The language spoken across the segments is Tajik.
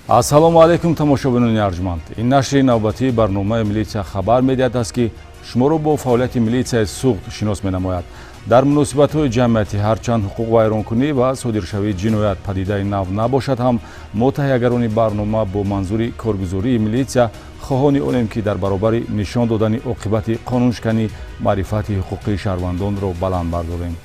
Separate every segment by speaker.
Speaker 1: Ассалому алайкум, тамошобинони арҷманд. Ин нашри навбатии барномаи «Милитсия хабар медиҳад» аст, ки шуморо бо фаъолияти милитсияи Суғд шинос менамояд. Дар муносибатҳои ҷамъиятӣ ҳарчанд ҳуқуқвайронкунӣ ва содиршавии ҷиноят падидаи нав набошад ҳам, мо, таҳиягарони барнома, бо манзури коргузории милитсия хоҳони онем, ки дар баробари нишон додани оқибати қонуншиканӣ маърифати ҳуқуқии шаҳрвандонро баланд бардорем.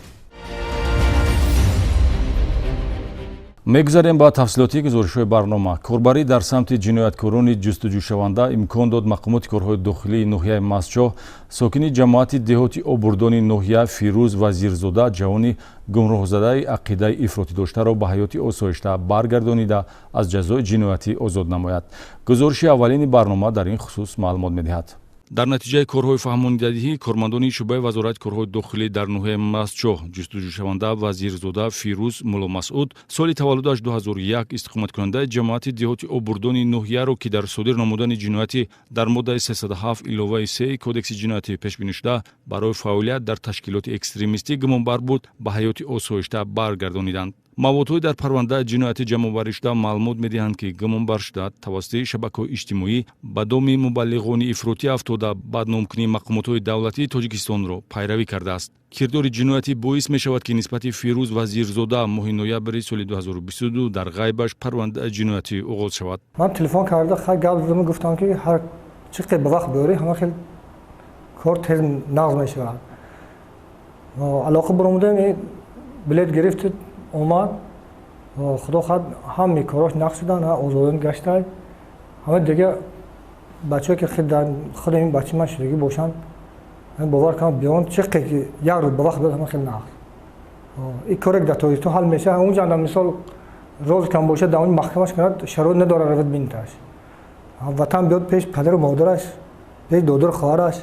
Speaker 1: Мегузарем ба тафсилоти гузоришҳои барнома. Корбарӣ дар самти ҷинояткорони ҷустуҷӯшаванда имкон дод мақомоти корҳои дохилии ноҳияи Мастчоҳ сокини ҷамоати деҳоти Обурдони ноҳия Фирӯз Вазирзода, ҷавони гумроҳзадаи ақидаи ифротӣ доштаро ба ҳаёти осоишта баргардонида, аз ҷазои ҷиноятӣ озод намояд. Гузориши аввалини барнома дар ин хусус маълумот медиҳад. Дар натиҷаи корҳои фаҳмонидадиҳӣ кормандони шӯъбаи Вазорати корҳои дохилӣ дар ноҳияи Мастчоҳ ҷустуҷӯшаванда Вазирзода Фирӯз Мулломасъуд, соли таваллудаш 2001, истиқоматкунандаи ҷамоати деҳоти Обурдони ноҳияро, ки дар содир намудани ҷиноятӣ дар моддаи 307 иловаи 3 Кодекси ҷиноятӣ пешбинӣ шуда барои фаъолият дар ташкилоти экстремистӣ гумонбар буд, ба ҳаёти осоишта баргардониданд. Маводҳои дар парвандаи ҷиноятӣ ҷамъоварӣ шуда маълумот медиҳанд, ки гумонбаршуда тавассути шабакаҳои иҷтимоӣ ба доми мубаллиғони ифротӣ афтода, бадномкунии мақомотҳои давлатии Тоҷикистонро пайравӣ кардааст. Кирдори ҷиноятӣ боис мешавад, ки нисбати Фирӯз Вазирзода моҳи ноябри соли 2022 дар ғайбаш парвандаи ҷиноятӣ оғоз шавад.
Speaker 2: Ман телефон карда, хай, гап задам, гуфтам, ки ҳар чӣ қадр ба вақт биёрӣ, ҳама хел кор тез нағз мешавад. Алоқа баромадем, билет гирифт, омад. Худо хоҳад, ҳамаи корош нақш шудан, озодон гаштай. Ҳама дига бачаҳое, ки худи ин бачаи ман шудагӣ бошанд, бовар кунам, биён, чӣ ки як рӯз ба вақт биёд, ҳама хеле нағз. Ин коре дар Тоҷикистон ҳал мешавад, унҷа мисол роз кам бошад, дар он маҳкамаш кунад, шароит надорад равад бинташ. Ватан биёд, пеш падару модараш, пеш додару хоҳараш,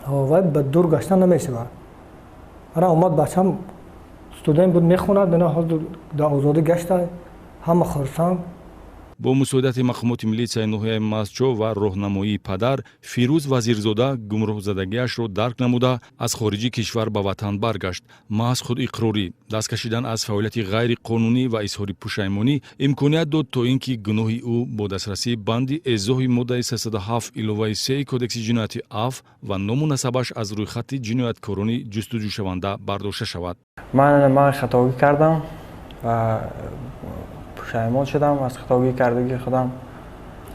Speaker 2: вай ба дур гаштан намешавад. Ана омад, бачам студент буд, мехонад, ина ҳозир дар озодӣ гашта, ҳама хурсанд.
Speaker 1: Бо мусоидати мақомоти милитсияи ноҳияи Мастчоҳ ва роҳнамоии падар, Фирӯз Вазирзода гумроҳзадагиашро дарк намуда, аз хориҷи кишвар ба ватан баргашт. Маҳз худиқрорӣ, даст кашидан аз фаъолияти ғайриқонунӣ ва изҳори пушаймонӣ имконият дод, то ин ки гуноҳи ӯ бо дастрасии банди эзоҳи моддаи 307 иловаи 3 Кодекси ҷиноятӣ афв ва ному насабаш аз рӯйхати ҷинояткорони ҷустуҷӯшаванда бардошта шавад.
Speaker 3: Ман хатогӣ кардам ва пушаймон шудам аз хатогӣ кардагии худам.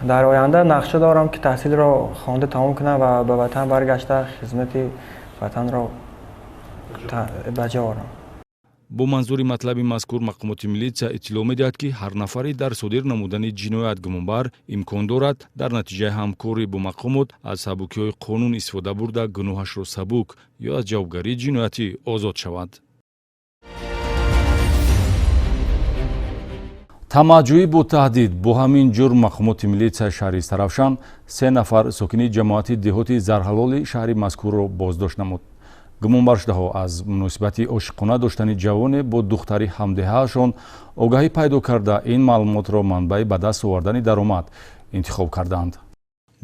Speaker 3: Дар оянда нақша дорам, ки таҳсилро хонда тамом кунам ва ба ватан баргашта, хизмати ватанро ба ҷо орам.
Speaker 1: Бо манзури матлаби мазкур мақомоти милитсия иттилоъ медиҳад, ки ҳар нафаре дар содир намудани ҷиноят гумонбар имкон дорад дар натиҷаи ҳамкорӣ бо мақомот аз сабукиҳои қонун истифода бурда, гуноҳашро сабук ё аз ҷавобгарии ҷиноятӣ озод шавад. Тамаъҷӯӣ бо таҳдид: бо ҳамин ҷурм мақомоти милитсияи шаҳри Истаравшан се нафар сокини ҷамоати деҳоти Зарҳалоли шаҳри мазкурро боздошт намуд. Гумонбаршудаҳо аз муносибати ошиқона доштани ҷавоне бо духтари ҳамдеҳаашон огаҳӣ пайдо карда, ин маълумотро манбаи ба даст овардани даромад интихоб карданд.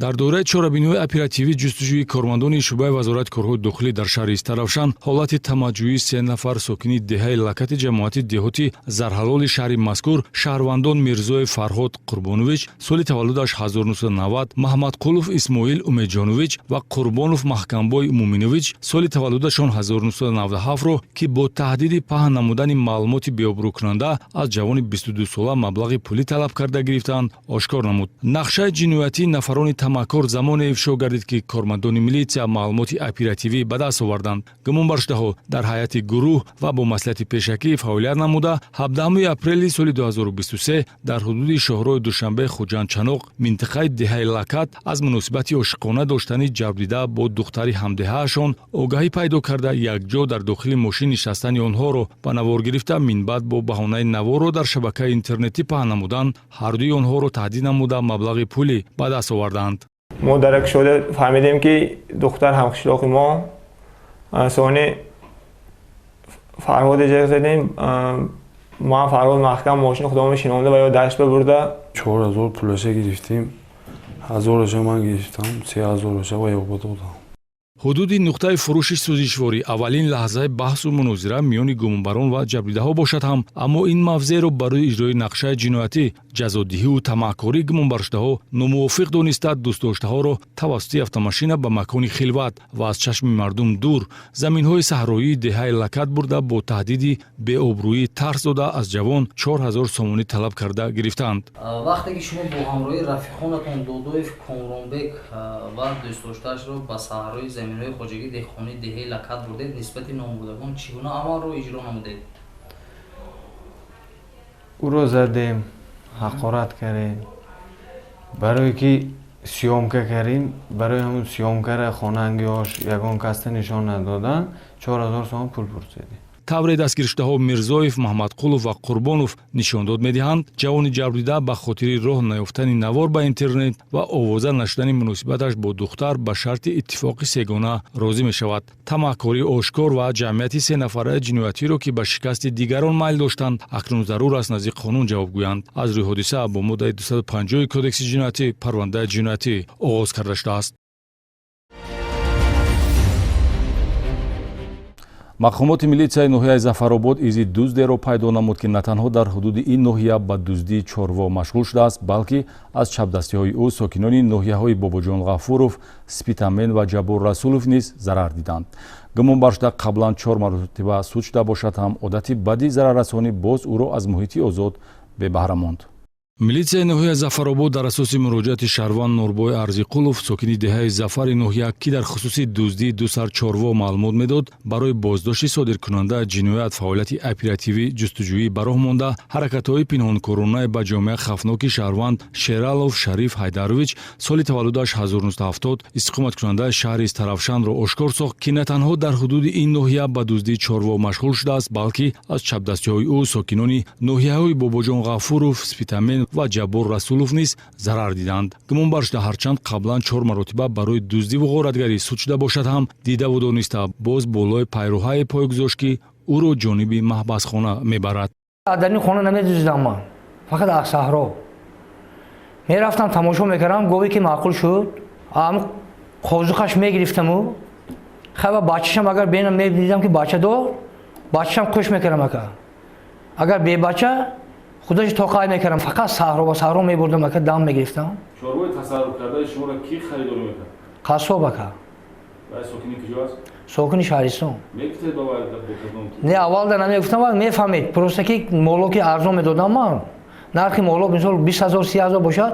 Speaker 1: Дар доираи чорабиниҳои оперативӣ ҷустуҷӯи кормандони шӯъбаи Вазорати корҳои дохилӣ дар шаҳри Истаравшан ҳолати тамаъҷӯии се нафар сокини деҳаи Лакати ҷамоати деҳоти Зарҳалоли шаҳри мазкур, шаҳрвандон Мирзоев Фарҳод Қурбонович, соли таваллудаш 1990, Маҳмадқулов Исмоил Умедҷонович ва Қурбонов Маҳкамбой Муминович, соли таваллудашон 1997-ро, ки бо таҳдиди паҳн намудани маълумоти беобрӯкунанда аз ҷавони 22-сола маблағи пулӣ талаб карда гирифтаанд, ошкор намуд. Нақшаи ҷиноятии нафарони тамаъкор замоне ифшо гардид, ки кормандони милитсия маълумоти оперативӣ ба даст оварданд. Гумонбаршудаҳо дар ҳайати гурӯҳ ва бо маслиҳати пешакӣ фаъолият намуда, 17 апрели соли 2023 дар ҳудуди шоҳроҳи Душанбе Хуҷанд Чаноқ, минтақаи деҳаи Лакат, аз муносибати ошиқона доштани ҷабрдида бо духтари ҳамдеҳаашон огаҳӣ пайдо карда, якҷо дар дохили мошин нишастани онҳоро ба навор гирифта, минбаъд бо баҳонаи наворро дар шабакаи интернетӣ паҳн намудан, ҳардуи онҳоро таҳдид намуда, маблағи пулӣ ба даст оварданд.
Speaker 4: Мо дарак шуда фаҳмидем, ки духтар ҳамқишлоқи мо. Сони Фарҳоде ҷеғ задем, ман, Фарҳод, Маҳкам мошини худомо шинонда ва ё дашт бабурда.
Speaker 5: 4000 пулаша гирифтем, ҳазораша ман гирифтам, 3000-аша ва ё додам.
Speaker 1: Ҳудуди нуқтаи фурӯши сӯзишворӣ аввалин лаҳзаи баҳсу мунозира миёни гумонбарон ва ҷабрдидаҳо бошад ҳам, аммо ин мавзеъро барои иҷрои нақшаи ҷиноятӣ, ҷазодиҳиву тамаъкории гумонбаршудаҳо номувофиқ дониста, дӯстдоштаҳоро тавассути автомашина ба макони хилват ва аз чашми мардум дур, заминҳои саҳроии деҳаи Лакат бурда, бо таҳдиди беобрӯӣ тарс дода, аз ҷавон 4000 сомонӣ талаб карда гирифтаанд.
Speaker 5: Вақте ки шумо бо ҳамроҳии рафиқонатон Додоев Комронбек ва дӯстдоштаашро ба саҳрои заминҳои хоҷагии деҳқонии деҳаи Лакат бурдед, нисбати номбурдагон чӣ гуна амалро иҷро намудед?
Speaker 6: Ӯро задем, ҳақорат кардем, барое ки съёмка кардем, барои ҳамун съёмкара хонангиҳош ягон касда нишон надодан, 4000 сомон пул пурсидем.
Speaker 1: Тавре дастгиршудаҳо Мирзоев, Маҳмадқулов ва Қурбонов нишондод медиҳанд, ҷавони ҷабрдида ба хотири роҳ наёфтани навор ба интернет ва овоза нашудани муносибаташ бо духтар ба шарти иттифоқи сегона розӣ мешавад. Тамаъкории ошкор ва ҷамъияти сенафараи ҷиноятиро, ки ба шикасти дигарон майл доштанд, акнун зарур аст назди қонун ҷавоб гӯянд. Аз рӯи ҳодиса бо моддаи 250 Кодекси ҷиноятӣ парвандаи ҷиноятӣ оғоз карда шудааст. Мақомоти милитсияи ноҳияи Зафаробод изи дуздеро пайдо намуд, ки на танҳо дар ҳудуди ин ноҳия ба дуздии чорво машғул шудааст, балки аз чапдастиҳои ӯ сокинони ноҳияҳои Бобоҷон Ғафуров, Спитамен ва Ҷаббор Расулов низ зарар диданд. Гумонбаршуда қаблан 4 маротиба суд шуда бошад ҳам, одати бади зараррасонӣ боз ӯро аз муҳити озод бебаҳра монд. Милитсияи ноҳияи Зафаробод дар асоси муроҷиати шаҳрванд Нурбой Арзиқулов, сокини деҳаи Зафари ноҳия, ки дар хусуси дуздии ду сар чорво маълумот медод, барои боздошти содиркунанда ҷиноят фаъолияти оперативӣ ҷустуҷӯӣ ба роҳ монда, ҳаракатҳои пинҳонкоронаи ба ҷомеа хавфноки шаҳрванд Шералов Шариф Ҳайдарович, соли таваллудаш 1970, истиқоматкунандаи шаҳри Истаравшанро ошкор сохт, ки на танҳо дар ҳудуди ин ноҳия ба дуздии чорво машғул шудааст, балки аз чапдастиҳои ӯ сокинони ноҳияҳои Бобоҷон Ғафуров, Спитамен ва Ҷаббор Расулов низ зарар диданд. Гумонбар шуда ҳарчанд қаблан 4 маротиба барои дуздиву ғоратгарӣ суд шуда бошад ҳам, дидаву дониста боз болои пайроҳае пой гузошт, ки ӯро ҷониби маҳбасхона мебарад.
Speaker 7: Дар ин хона намедуздидам ман, фақат аз саҳро мерафтам, тамошо мекардам, гове ки маъқул шуд, ам қозуқаш мегирифтаму хаба бачашам агар бенам медидам ки бача дор, бачашам қӯш мекардам, ака агар бебача худаш тоқай мекардам, фақат саҳро ба саҳро мебурдам, ака дам мегирифтам.
Speaker 1: Чорвои тасарруф кардаи шуморо кӣ харидорӣ мекард?
Speaker 7: Қассоб, ака.
Speaker 1: Вай сокини куҷо аст?
Speaker 7: Сокини шаҳристон.
Speaker 1: Мегуфтед ба вай бо кадом?
Speaker 7: Не, аввалда намегуфтам, вай мефаҳмед, просто ки моло ки арзон медодам ман, нархи моло мисол 20 000, 30 000 бошад,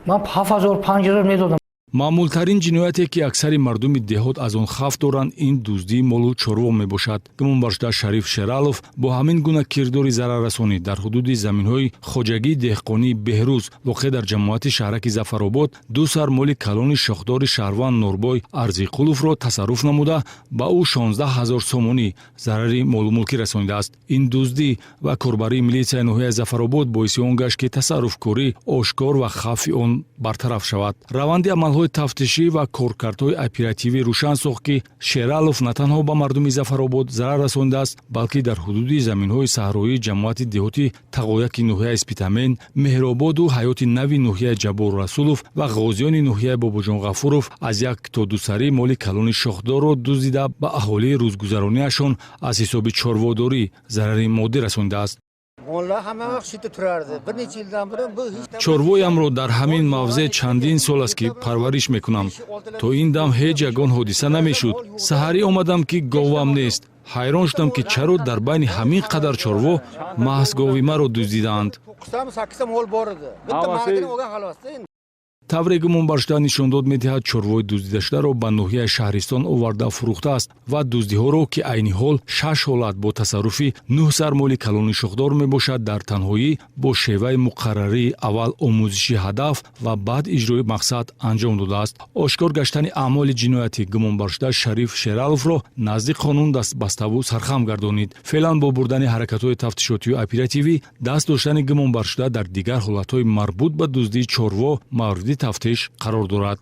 Speaker 7: ман 7000, 5000 медодам.
Speaker 1: Маъмултарин ҷинояте, ки аксари мардуми деҳот аз он хавф доранд, ин дуздии молу чорво мебошад. Гумонбаршуда Шариф Шералов бо ҳамин гуна кирдори зараррасонӣ дар ҳудуди заминҳои хоҷагии деҳқонии Беҳрӯз, воқеъ дар ҷамоати шаҳраки Зафаробод, ду сар моли калони шохдори шаҳрванд Нурбой Арзиқуловро тасарруф намуда, ба ӯ 16 000 сомонӣ зарари молумулкӣ расонидааст. Ин дуздӣ ва корбарии милитсияи ноҳияи Зафаробод боиси он гашт, ки тасарруфкорӣ ошкор ва хавфи он бартараф шавад. Раванди амалҳои тафтишӣ ва коркардҳои оперативӣ рӯшан сохт, ки Шералов на танҳо ба мардуми Зафаробод зарар расонидааст, балки дар ҳудуди заминҳои саҳроии ҷамоати деҳоти Тағояки ноҳияи Спитамен, Меҳрободу Ҳаёти Нави ноҳияи Ҷаббор Расулов ва ғозиёни ноҳияи Бобоҷон Ғафуров аз як то дусари моли калони шохдорро дуздида, ба аҳолии рӯзгузарониашон аз ҳисоби чорводорӣ зарари моддӣ расонидааст. Чорвоямро дар ҳамин мавзеъ чандин сол аст, ки парвариш мекунам. То ин дам ҳеҷ ягон ҳодиса намешуд. Саҳарӣ омадам, ки говам нест. Ҳайрон шудам, ки чаро дар байни ҳамин қадар чорво маҳз гови маро дуздидаанд. Тавре гумонбаршуда нишондод медиҳад, чорвои дуздидашударо ба ноҳияи Шаҳристон оварда фурӯхтааст ва дуздиҳоро, ки айни ҳол 6 ҳолат бо тасарруфи 9 сар моли калони шохдор мебошад, дар танҳоӣ бо шеваи муқаррарии аввал омӯзиши ҳадаф ва баъд иҷрои мақсад анҷом додааст. Ошкор гаштани аъмоли ҷиноятӣ гумонбаршуда Шариф Шераловро назди қонун дастбаставу сархам гардонид. Феълан бо бурдани ҳаракатҳои тафтишотию оперативӣ даст доштани гумонбаршуда дар дигар ҳолатҳои марбут ба дуздии чорво мавриди тафтиш қарор дорад.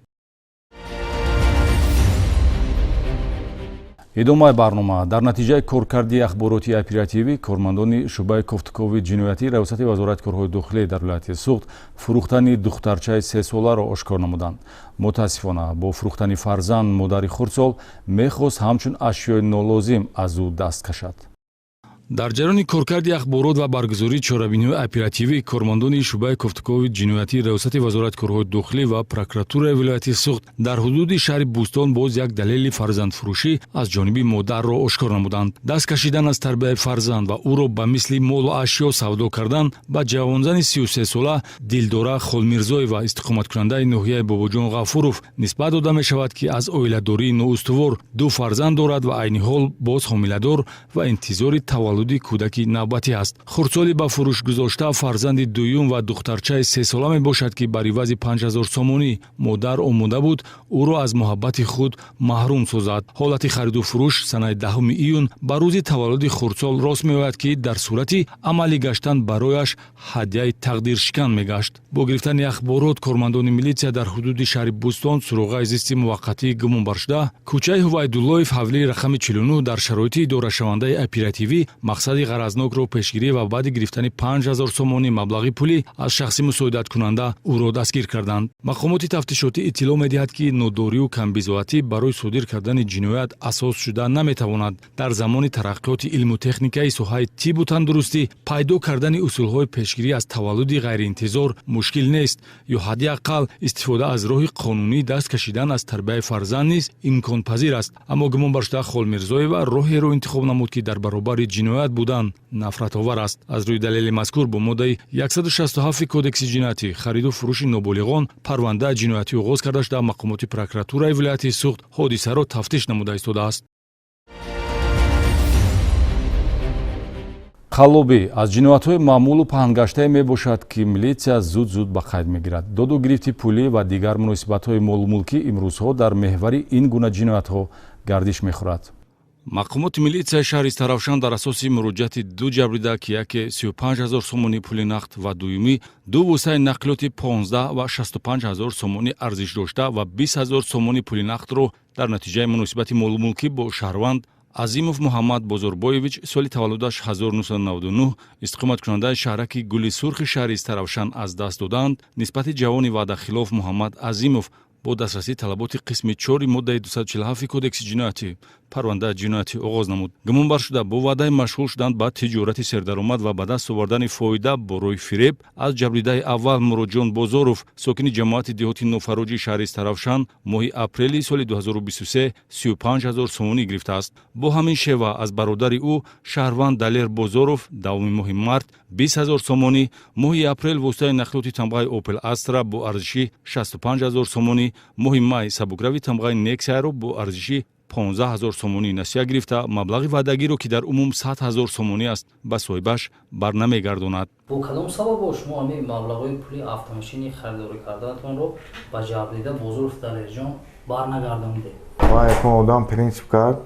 Speaker 1: Идомаи барнома. Дар натиҷаи коркарди ахбороти оперативӣ кормандони шӯъбаи кофтукови ҷиноятӣ Раёсати вазорати корҳои дохилӣ дар вилояти Суғд фурӯхтани духтарчаи сесоларо ошкор намуданд. Мутаассифона, бо фурӯхтани фарзанд модари хурдсол мехост ҳамчун ашёи нолозим аз ӯ даст кашад. Дар ҷараёни коркарди ахборот ва баргузории чорабиниҳои оперативӣ кормандони шӯъбаи кофтукови ҷиноятӣ Раёсати вазорати корҳои дохилӣ ва прокуратураи вилояти Суғд дар ҳудуди шаҳри Бӯстон боз як далели фарзандфурӯшӣ аз ҷониби модарро ошкор намуданд. Даст кашидан аз тарбияи фарзанд ва ӯро ба мисли молу ашё савдо кардан ба ҷавонзани 33сола Дилдора Холмирзоева, истиқоматкунандаи ноҳияи Бобоҷон Ғафуров, нисбат дода мешавад, ки аз оиладории ноустувор ду фарзанд дорад ва айни ҳол боз ҳомиладор ва интизори таваллуди кӯдаки навбатӣ аст. Хурдсоли ба фурӯш гузошта фарзанди дуюм ва духтарчаи сесола мебошад, ки бар ивази 5000 сомонӣ модар омода буд ӯро аз муҳаббати худ маҳрум созад. Ҳолати хариду фурӯш санаи 10 июн ба рӯзи таваллуди хурдсол рост меояд, ки дар сурати амалӣ гаштан барояш ҳадяи тақдиршикан мегашт. Бо гирифтани ахборот кормандони милитсия дар ҳудуди шаҳри Бӯстон суроғаи зисти муваққатии гумонбаршуда, кӯчаи Ҳувайдуллоев, ҳавлии рақами 49, дар шароити идорашавандаи оперативӣ мақсади ғаразнокро пешгирӣ ва баъди гирифтани 5000 сомонӣ маблағи пулӣ аз шахси мусоидаткунанда ӯро дастгир карданд. Мақомоти тафтишотӣ иттилоъ медиҳад, ки нодорию камбизоатӣ барои содир кардани ҷиноят асос шуда наметавонад. Дар замони тараққиёти илму техникаи соҳаи тиббу тандурустӣ пайдо кардани усулҳои пешгирӣ аз таваллуди ғайриинтизор мушкил нест, ё ҳадди ақал истифода аз роҳи қонунӣ даст кашидан аз тарбияи фарзанд низ имконпазир аст. Аммо гумонбаршуда Холмирзоева роҳеро интихоб намуд, ки дар баробари ҷиноят будан нафратовар аст. Аз рӯи далели мазкур бо моддаи 167 Кодекси ҷиноятӣ, хариду фурӯши ноболиғон, парвандаи ҷиноятӣ оғоз карда шуда, мақомоти прокуратураи вилояти Суғд ҳодисаро тафтиш намуда истодааст. Қаллобӣ аз ҷиноятҳои маъмулу паҳнгаштае мебошад, ки милитсия зуд-зуд ба қайд мегирад. Доду гирифти пулӣ ва дигар муносибатҳои молумулкӣ имрӯзҳо дар меҳвари ин гуна ҷиноятҳо гардиш мехӯрад. Мақомоти милитсияи шаҳри Истаравшан дар асоси муроҷиати ду ҷабрида, ки яке 35 ҳазор сомонӣ пули нақд ва дуюмӣ ду воситаи нақлиёти 15 ва 65 ҳазор сомонӣ арзиш дошта ва 20 ҳазор сомонӣ пули нақдро дар натиҷаи муносибати молумулкӣ бо шаҳрванд Азимов Муҳаммад Бозорбоевич, соли таваллудаш 1999, истиқоматкунандаи шаҳраки Гули Сурхи шаҳри Истаравшан аз даст доданд, нисбати ҷавони ваъдахилоф Муҳаммад Азимов бо дастрасии талаботи қисми 4 моддаи 247 Кодекси ҷиноятӣ парвандаи ҷиноятӣ оғоз намуд. Гумонбар шуда бо ваъдаи машғул шудан ба тиҷорати сердаромад ва ба даст овардани фоида бо роҳи фиреб аз ҷабридаи аввал Муроҷон Бозоров, сокини ҷамоати деҳоти Нофароҷи шаҳри Истаравшан, моҳи апрели соли 2023 35 ҳазор сомонӣ гирифтааст. Бо ҳамин шева аз бародари ӯ шаҳрванд Далер Бозоров давоми моҳи март 20 ҳазор сомонӣ, моҳи апрел воситаи нақлиёти тамғаи Опел Астра бо арзиши 65 ҳазор сомонӣ, моҳи май сабукрави тамғаи Нексияро бо арзиши 15 ҳазор сомонӣ насия гирифта, маблағи ваъдагиро, ки дар умум 100 ҳазор сомонӣ аст, ба соҳибаш барнамегардонад.
Speaker 5: Бо кадом сабабо шумо ҳамин маблағҳои пули автомошини харидорӣ кардаатонро ба ҷабрида Бозоров Далерҷон барнагардонидед?
Speaker 8: Ва якон одам принсип кард,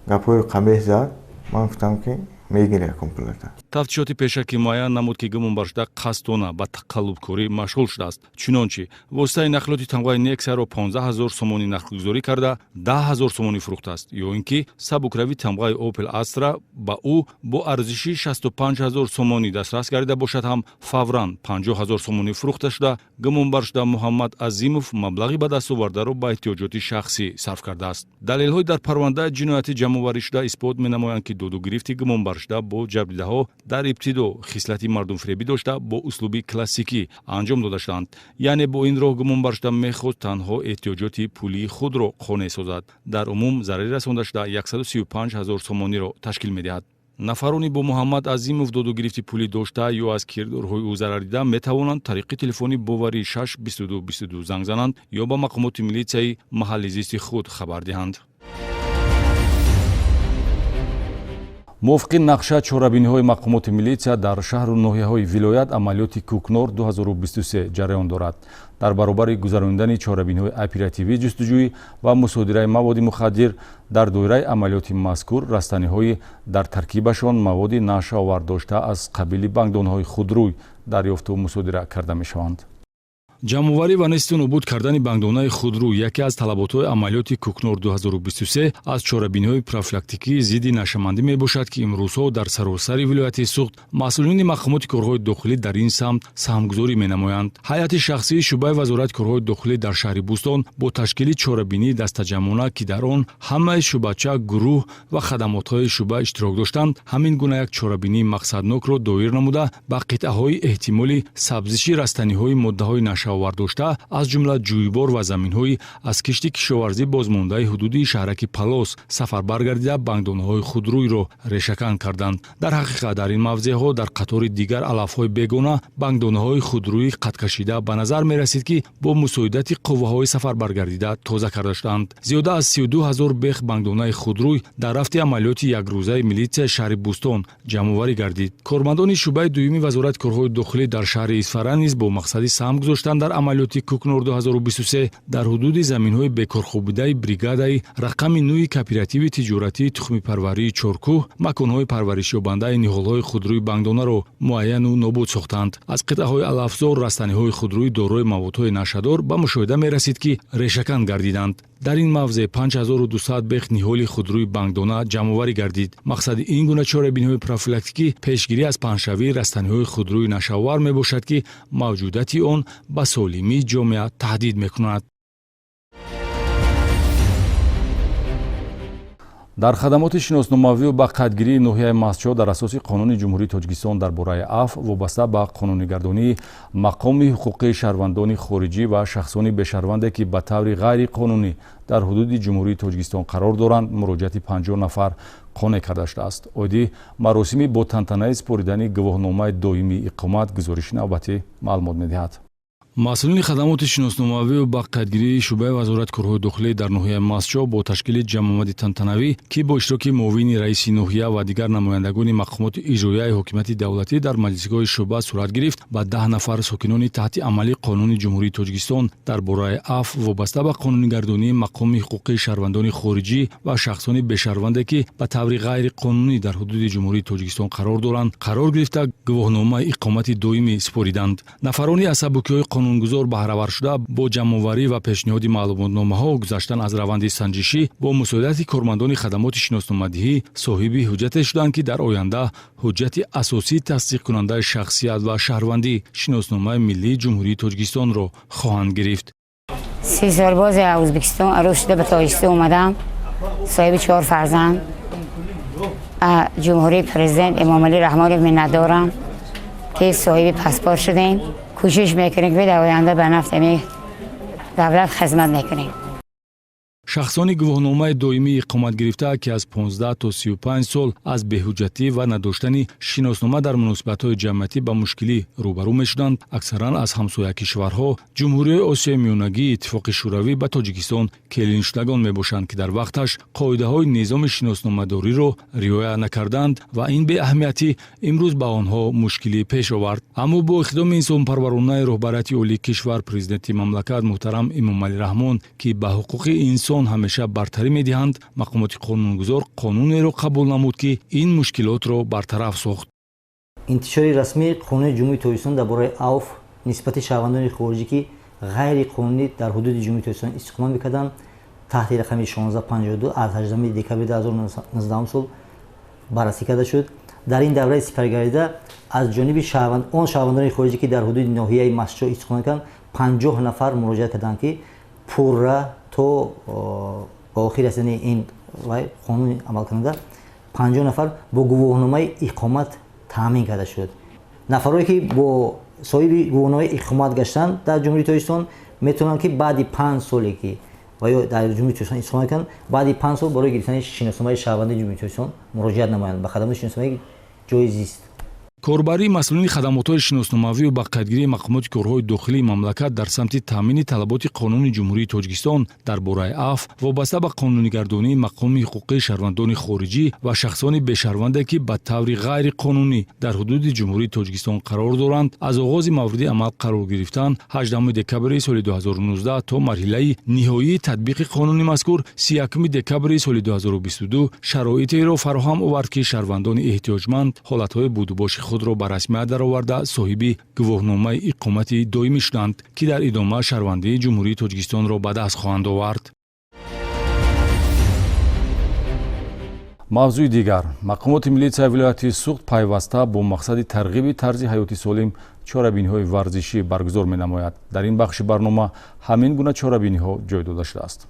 Speaker 8: гапҳои қабеҳ зад. Ман гуфтам, ки мегири якон пулата.
Speaker 1: Тафтишоти пешакӣ муайян намуд, ки гумонбаршуда қасдона ба тақаллубкорӣ машғул шудааст. Чунончи воситаи нақлиёти тамғаи Нексияро 15 ҳазор сомонӣ нархгузорӣ карда, 10 ҳазор сомонӣ фурӯхтааст, ё ин ки сабукрави тамғаи Опел Астра ба ӯ бо арзиши 65 ҳазор сомонӣ дастрас гардида бошад ҳам, фавран 50 ҳазор сомонӣ фурӯхта шуда, гумонбаршуда Муҳаммад Азимов маблағи ба даст овардаро ба эҳтиёҷоти шахсӣ сарф кардааст. Далелҳои дар парвандаи ҷиноятӣ ҷамъоварӣ шуда исбот менамоянд, ки додугирифти гумонбаршуда бо ҷабридаҳо дар ибтидо хислати мардумфиребӣ дошта, бо услуби классикӣ анҷом дода шуданд. Яъне бо ин роҳ гумонбаршуда мехост танҳо эҳтиёҷоти пулии худро қонеъ созад. Дар умум зарари расонда шуда 135 ҳазор сомониро ташкил медиҳад. Нафарони бо Муҳаммад Азимов доду гирифти пулӣ дошта ё аз кирдорҳои ӯ зарар дида метавонанд тариқи телефони боварӣ 6 22 22 занг зананд ё ба мақомоти милитсияи маҳалли зисти худ хабар диҳанд. Мувофиқи нақша чорабиниҳои мақомоти милитсия дар шаҳру ноҳияҳои вилоят амалиёти Кӯкнор 2023 ҷараён дорад. Дар баробари гузаронидани чорабиниҳои оперативӣ, ҷустуҷӯӣ ва мусодираи маводи мухаддир дар доираи амалиёти мазкур растаниҳои дар таркибашон маводи нашъаовар дошта аз қабили бангдонҳои худрӯй дарёфту мусодира карда мешаванд. Ҷамъоварӣ ва несту нобуд кардани бангдонаи худрӯ яке аз талаботҳои амалиёти Кӯкнор 2023 аз чорабиниҳои профилактикии зидди нашъамандӣ мебошад, ки имрӯзҳо дар саросари вилояти Суғд масъулини мақомоти корҳои дохилӣ дар ин самт саҳмгузорӣ менамоянд. Ҳайати шахсии шӯъбаи Вазорати корҳои дохилӣ дар шаҳри Бӯстон бо ташкили чорабинии дастаҷамъона, ки дар он ҳамаи шӯъбача, гурӯҳ ва хадамотҳои шӯъба иштирок доштанд, ҳамин гуна як чорабинии мақсаднокро доир намуда, ба қитъаҳои эҳтимоли сабзиши растаниҳои моддаҳои нашъаовар дошта, аз ҷумла ҷӯйбор ва заминҳои аз кишти кишоварзӣ бозмондаи ҳудуди шаҳраки Палос сафарбар гардида, бангдонаҳои худрӯйро решакан карданд. Дар ҳақиқат, дар ин мавзеъҳо дар қатори дигар алафҳои бегона бангдонаҳои худрӯи қадкашида ба назар мерасид, ки бо мусоидати қувваҳои сафарбаргардида тоза карда шуданд. Зиёда аз 32 ҳазор бех бангдонаи худрӯй дар рафти амалиёти якрӯзаи милитсияи шаҳри Бӯстон ҷамъоварӣ гардид. Кормандони шӯъбаи дуюми Вазорати корҳои дохилӣ дар шаҳри Исфара низ бо мақсади саҳм гузоштан дар амалиёти Кӯкнор 2023 дар ҳудуди заминҳои бекорхобидаи бригадаи рақами нӯи кооперативи тиҷоратии тухмипарварии Чоркӯҳ маконҳои парваришёбандаи ниҳолҳои худрӯи бангдонаро муайяну нобуд сохтанд. Аз қитъаҳои алафзор растаниҳои худрӯи дорои маводҳои нашъадор ба мушоҳида мерасид, ки решакан гардиданд. Дар ин мавзеъ 5200 бех ниҳоли худрӯи бангдона ҷамъоварӣ гардид. Мақсади ин гуна чорабиниҳои профилактикӣ пешгирӣ аз паҳншавии растаниҳои худрӯи нашъаовар мебошад, ки мавҷудияти он ба солимии ҷомеа таҳдид мекунад. Дар хадамоти шиносномавию ба қайдгирии ноҳияи Мастчоҳ дар асоси Қонуни Ҷумҳурии Тоҷикистон дар бораи афв вобаста ба қонунигардонии мақоми ҳуқуқии шаҳрвандони хориҷӣ ва шахсони бешаҳрванде, ки ба таври ғайриқонунӣ дар ҳудуди Ҷумҳурии Тоҷикистон қарор доранд, муроҷиати 50 нафар қонеъ карда шудааст. Оиди маросими бо тантанаи супоридани гувоҳномаи доимии иқомат гузориши навбатӣ маълумот медиҳад. Масъулини хадамоти шиносномавию ба қайдгирии шӯъбаи Вазорати корҳои дохилӣ дар ноҳияи Мастчоҳ бо ташкили ҷамъомади тантанавӣ, ки бо иштироки муовини раиси ноҳия ва дигар намояндагони мақомоти иҷроияи ҳокимияти давлатӣ дар маҷлисгоҳи шӯъба сурат гирифт, ба 10 нафар сокинони таҳти амали Қонуни Ҷумҳурии Тоҷикистон дар бораи афв вобаста ба қонунигардонии мақоми ҳуқуқии шаҳрвандони хориҷӣ ва шахсони бешаҳрванде, ки ба таври ғайриқонунӣ дар ҳудуди Ҷумҳурии Тоҷикистон қарор доранд, қарор гирифта, гувоҳномаи иқомати доимӣ супориданд. Нафарони аз сабукиҳои қонунгузор баҳравар шуда, бо ҷамъоварӣ ва пешниҳоди маълумотномаҳо гузаштан аз раванди санҷишӣ бо мусоидати кормандони хадамоти шиносномадиҳӣ соҳиби ҳуҷҷате шуданд, ки дар оянда ҳуҷҷати асосии тасдиқкунандаи шахсият ва шаҳрвандӣ, шиносномаи миллии Ҷумҳурии Тоҷикистонро хоҳанд гирифт.
Speaker 9: 30 сол боз аз Ӯзбекистон арӯс шуда ба Тоҷикистон омадам, соҳиби 4 фарзанд. Ҷумҳурии президент Эмомалӣ Раҳмонов миннатдорам, ки соҳиби паспорт шудем. Кӯшиш мекунем, ки дар оянда ба нафъи давлат хизмат мекунем.
Speaker 1: Шахсони гувоҳномаи доимии иқомат гирифта, ки аз 15 то 35 сол аз беҳуҷҷатӣ ва надоштани шиноснома дар муносибатҳои ҷамъиятӣ ба мушкилӣ рӯбарӯ мешуданд, аксаран аз ҳамсоя кишварҳо, Ҷумҳуриҳои Осиёи Миёнагии Иттифоқи Шӯравӣ ба Тоҷикистон келиншудагон мебошанд, ки дар вақташ қоидаҳои низоми шиносномадориро риоя накарданд ва ин беаҳамиятӣ имрӯз ба онҳо мушкилӣ пеш овард. Аммо бо иқдоми инсонпарваронаи роҳбарияти олии кишвар, президенти мамлакат муҳтарам Эмомалӣ Раҳмон, ки ба ҳуқуқи инсон ҳамеша бартарӣ медиҳанд, мақомоти қонунгузор қонунеро қабул намуд, ки ин мушкилотро бартараф сохт.
Speaker 10: Интишори расмии Қонуни Ҷумҳурии Тоҷикистон дар бораи авф нисбати шаҳрвандони хориҷӣ, ки ғайриқонунӣ дар ҳудуди Ҷумҳурии Тоҷикистон истиқомат мекарданд, таҳти рақами 1652 аз 18 декабри 2019 сол баррасӣ карда шуд. Дар ин давраи сипаригардида аз ҷониби он шаҳрвандони хориҷӣ, ки дар ҳудуди ноҳияи Мастчоҳ истиқомат мекарданд, 50 нафар муроҷиат карданд, ки пурра то ба охир расидани ин қонуни амалкунанда 50 нафар бо гувоҳномаи иқомат таъмин карда шуд. Нафарое, ки бо соҳиби гувоҳномаи иқомат гаштанд дар Ҷумҳурии Тоҷикистон, метавонанд, ки баъди 5 соле, ки ва ё дар Ҷумҳурии Тоҷикистон истиқомат кунанд, баъди 5 сол барои гирифтани шиносномаи шаҳрвандии Ҷумҳурии Тоҷикистон муроҷиат намоянд ба хадамоти шиносномаи ҷои зист.
Speaker 1: Корбарии масъулини хадамотҳои шиносномавию ба қайдгирии мақомоти корҳои дохилии мамлакат дар самти таъмини талаботи Қонуни Ҷумҳурии Тоҷикистон дар бораи афв вобаста ба қонунигардонии мақоми ҳуқуқии шаҳрвандони хориҷӣ ва шахсони бешаҳрванде, ки ба таври ғайриқонунӣ дар ҳудуди Ҷумҳурии Тоҷикистон қарор доранд, аз оғози мавриди амал қарор гирифтан 18 декабри соли 2019 то марҳилаи ниҳоии татбиқи қонуни мазкур 31 декабри соли 2022 шароитеро фароҳам овард, ки шаҳрвандони эҳтиёҷманд ҳолатҳои будубоши худро худро ба расмият дароварда, соҳиби гувоҳномаи иқомати доимӣ шуданд, ки дар идома шаҳрвандии Ҷумҳурии Тоҷикистонро ба даст хоҳанд овард. Мавзӯи дигар. Мақомоти милитсияи вилояти Суғд пайваста бо мақсади тарғиби тарзи ҳаёти солим чорабиниҳои варзишӣ баргузор менамояд. Дар ин бахши барнома ҳамин гуна чорабиниҳо ҷой дода шудааст.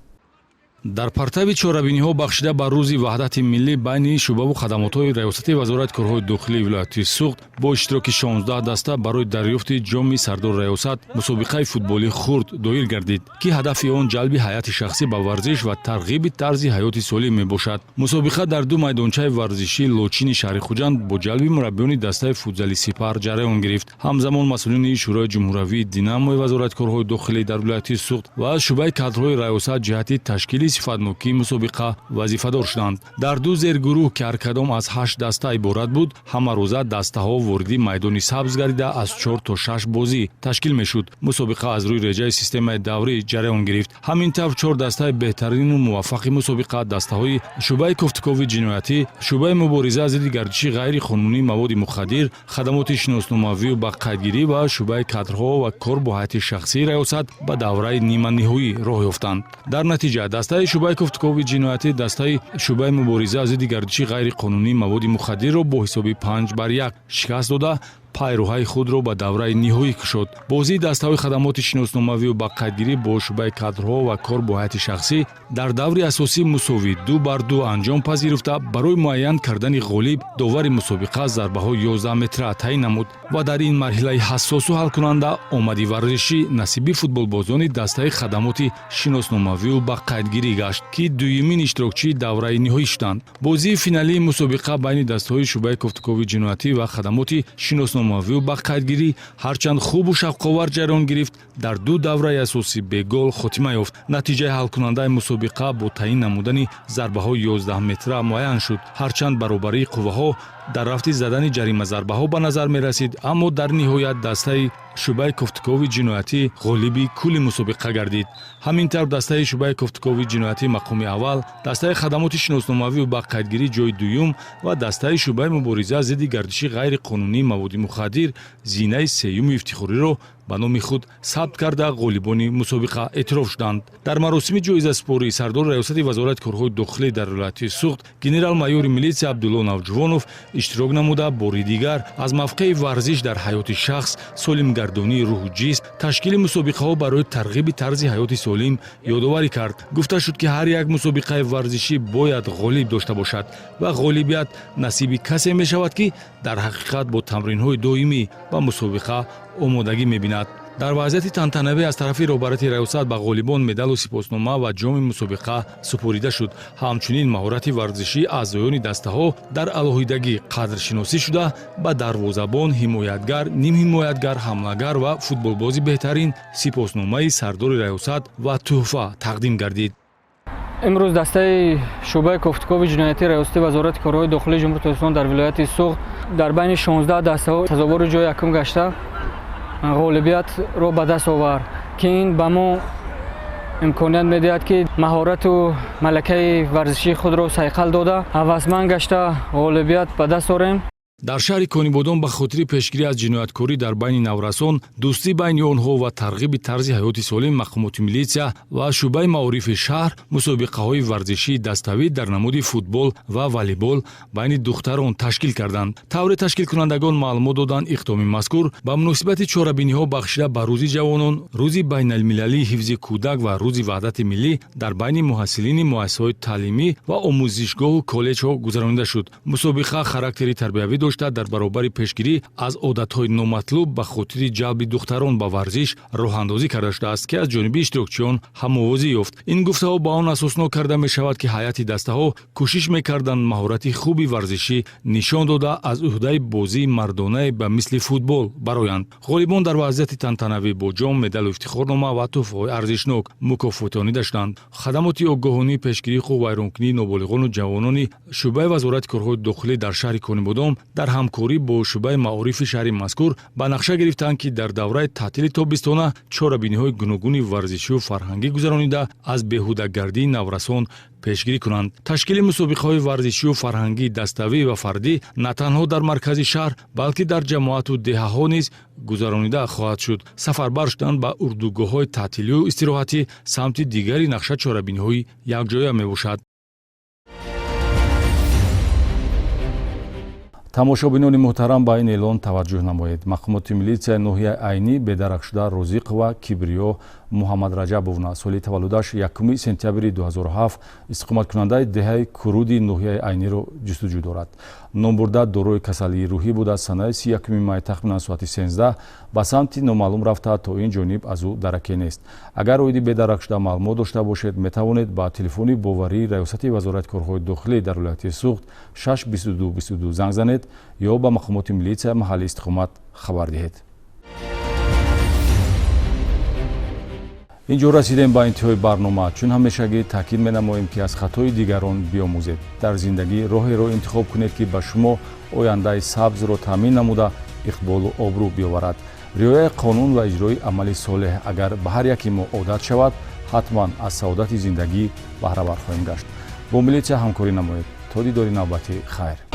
Speaker 1: Дар партави чорабиниҳо бахшида ба рӯзи ваҳдати миллӣ байни шӯъбаву хадамотҳои раёсати Вазорати корҳои дохилии вилояти Суғд бо иштироки 16 даста барои дарёфти ҷоми сардори раёсат мусобиқаи футболии хурд доир гардид, ки ҳадафи он ҷалби ҳайати шахсӣ ба варзиш ва тарғиби тарзи ҳаёти солим мебошад. Мусобиқа дар ду майдончаи варзишии Лочини шаҳри Хуҷанд бо ҷалби мураббиёни дастаи футзали Сипар ҷараён гирифт. Ҳамзамон масъулини Шӯрои ҷумҳуравии Динамои Вазорати корҳои дохилӣ дар вилояти Суғд ва шӯъбаи кадрҳои раёсат ҷиҳати ташкили сифатнокии мусобиқа вазифадор шуданд. Дар ду зергурӯҳ, ки ҳар кадом аз 8 даста иборат буд, ҳамарӯза дастаҳо вориди майдони сабз гардида аз 4 то 6 бозӣ ташкил мешуд. Мусобиқа аз рӯи реҷаи системаи даврӣ ҷараён гирифт. Ҳамин тавр 4 дастаи беҳтарину муваффақи мусобиқа дастаҳои шӯъбаи кофтукови ҷиноятӣ, шӯъбаи мубориза зидди гардиши ғайриқонунии маводи мухаддир, хадамоти шиносномавию ба қайдгирӣ ва шӯъбаи кадрҳо ва кор бо ҳайати шахсии раёсат ба давраи ниманиҳоӣ роҳ ёфтанд. Дар натиҷа дастаи шӯъбаи кофтукови ҷиноятӣ дастаи шӯъбаи мубориза зидди гардиши ғайриқонунии маводи мухаддирро бо ҳисоби 5-1 шикаст дода, пайрӯҳаи худро ба давраи ниҳоӣ кушод. Бозии дастаҳои хадамоти шиносномавию ба қайдгирӣ бо шӯъбаи кадрҳо ва кор бо ҳайати шахсӣ дар даври асосӣ мусовӣ 2-2 анҷом пазируфта, барои муайян кардани ғолиб довари мусобиқа зарбаҳои 11 метра таъин намуд ва дар ин марҳилаи ҳассосу ҳалкунанда омади варзишӣ насиби футболбозони дастаи хадамоти шиносномавию ба қайдгирӣ гашт, ки дуюмин иштирокчии давраи ниҳоӣ шуданд. Бозии финалии мусобиқа байни дастаҳои шӯъбаи кофтукови ҷиноятӣ ва хадамоти шиносномавию ба қайдгирӣ ҳарчанд хубу шавқовар ҷараён гирифт, дар ду давраи асосӣ бегол хотима ёфт. Натиҷаи ҳалкунандаи мусобиқа бо таъин намудани зарбаҳои 11 метра муайян шуд. Ҳарчанд баробарии қувваҳо дар рафти задани ҷаримазарбаҳо ба назар мерасид, аммо дар ниҳоят дастаи шӯъбаи кофтукови ҷиноятӣ ғолиби кулли мусобиқа гардид. Ҳамин тавр дастаи шӯъбаи кофтукови ҷиноятӣ мақоми аввал, дастаи хадамоти шиносномавию ба қайдгирӣ ҷои дуюм ва дастаи шӯъбаи мубориза зидди гардиши ғайриқонунии маводи мухаддир зинаи сеюми ифтихориро ба номи худ сабт карда, ғолибони мусобиқа эътироф шуданд. Дар маросими ҷоизаспорӣ сардори раёсати Вазорати корҳои дохилӣ дар вилояти Суғд генерал-майори милитсия Абдулло Навҷувонов иштирок намуда, бори дигар аз мавқеи варзиш дар ҳаёти шахс, солимгардонии рӯҳу ҷисм, ташкили мусобиқаҳо барои тарғиби тарзи ҳаёти солим ёдоварӣ кард. Гуфта шуд, ки ҳар як мусобиқаи варзишӣ бояд ғолиб дошта бошад ва ғолибият насиби касе мешавад, ки дар ҳақиқат бо тамринҳои доимӣ ба мусобиқа омодагӣ мебинад. Дар вазъияти тантанавӣ аз тарафи роҳбарияти раёсат ба ғолибон медалу сипоснома ва ҷоми мусобиқа супорида шуд. Ҳамчунин маҳорати варзишии аъзоёни дастаҳо дар алоҳидагӣ қадршиносӣ шуда, ба дарвозабон, ҳимоятгар, нимҳимоятгар, ҳамлагар ва футболбози беҳтарин сипосномаи сардори раёсат ва тӯҳфа тақдим гардид.
Speaker 3: Имрӯз дастаи шӯъбаи кофтукови ҷиноятии раёсати Вазорати корҳои дохилии Ҷумҳурии Тоҷикистон дар вилояти Суғд дар байни 16 дастаҳо сазовори ҷои якум гашта, ғолибиятро ба даст овард, ки ин ба мо имконият медиҳад, ки маҳорату малакаи варзишии худро сайқал дода, ҳавасманд гашта, ғолибият ба даст орем.
Speaker 1: Дар шаҳри Конибодом ба хотири пешгирӣ аз ҷинояткорӣ дар байни наврасон, дӯстӣ байни онҳо ва тарғиби тарзи ҳаёти солим мақомоти милитсия ва шӯъбаи маорифи шаҳр мусобиқаҳои варзишии даставӣ дар намуди футбол ва волейбол байни духтарон ташкил карданд. Тавре ташкилкунандагон маълумот доданд, иқдоми мазкур ба муносибати чорабиниҳо бахшида ба Рӯзи ҷавонон, Рӯзи байналмилалии ҳифзи кӯдак ва Рӯзи ваҳдати миллӣ дар байни муҳассилини муассисаҳои таълимӣ ва омӯзишгоҳу коллеҷҳо гузаронида шуд. Мусобиқа характери тарбиявӣ дошта, дар баробари пешгирӣ аз одатҳои номатлуб ба хотири ҷалби духтарон ба варзиш роҳандозӣ карда шудааст, ки аз ҷониби иштирокчиён ҳамовозӣ ёфт. Ин гуфтаҳо ба он асоснок карда мешавад, ки ҳайати дастаҳо кӯшиш мекарданд маҳорати хуби варзишӣ нишон дода, аз ӯҳдаи бозии мардонае ба мисли футбол бароянд. Ғолибон дар вазъияти тантанавӣ бо ҷом, медалу ифтихорнома ва тӯҳфаҳои арзишнок мукофотонида шуданд. Хадамоти огоҳонии пешгирии ҳуқуқвайронкунии ноболиғону ҷавонони шӯъбаи Вазорати корҳои дохилӣ дар шаҳри Конибодом Дар ҳамкорӣ бо шӯъбаи маорифи шаҳри мазкур ба нақша гирифтанд, ки дар давраи таътили тобистона чорабиниҳои гуногуни варзишию фарҳангӣ гузаронида, аз беҳудагардии наврасон пешгирӣ кунанд. Ташкили мусобиқаҳои варзишию фарҳангии даставӣ ва фардӣ на танҳо дар маркази шаҳр, балки дар ҷамоату деҳаҳо низ гузаронида хоҳад шуд. Сафарбар шудан ба урдугоҳҳои таътилию истироҳатӣ самти дигари нақша чорабиниҳои якҷоя мебошад. Тамошобинони муҳтарам, ба ин эълон таваҷҷӯҳ намоед. Мақомоти милитсияи ноҳияи Айнӣ бедаракшуда Розиқова Кибриё Муҳаммадраҷабовна, соли таваллудаш 1 сентябри 2007, истиқоматкунандаи деҳаи Куруди ноҳияи Айниро ҷустуҷӯ дорад. Номбурда дорои касалии рӯҳӣ буда, санаи 31 май тахминан соати 13 ба самти номаълум рафта, то ин ҷониб аз ӯ дараке нест. Агар оиди бедаракшуда маълумот дошта бошед, метавонед ба телефони боварии Раёсати Вазорати корҳои дохилӣ дар вилояти Суғд 622 22 занг занед ё ба мақомоти милитсия маҳалли истиқомат хабар диҳед. Инҷо расидем ба интиҳои барнома. Чун ҳамешагӣ таъкид менамоем, ки аз хатои дигарон биомӯзед. Дар зиндагӣ роҳеро интихоб кунед, ки ба шумо ояндаи сабзро таъмин намуда, иқболу обрӯ биёварад. Риояи қонун ва иҷрои амали солеҳ агар ба ҳар яке мо одат шавад, ҳатман аз саодати зиндагӣ баҳравар хоҳем гашт. Бо милитсия ҳамкорӣ намоед. То дидори навбатӣ, хайр.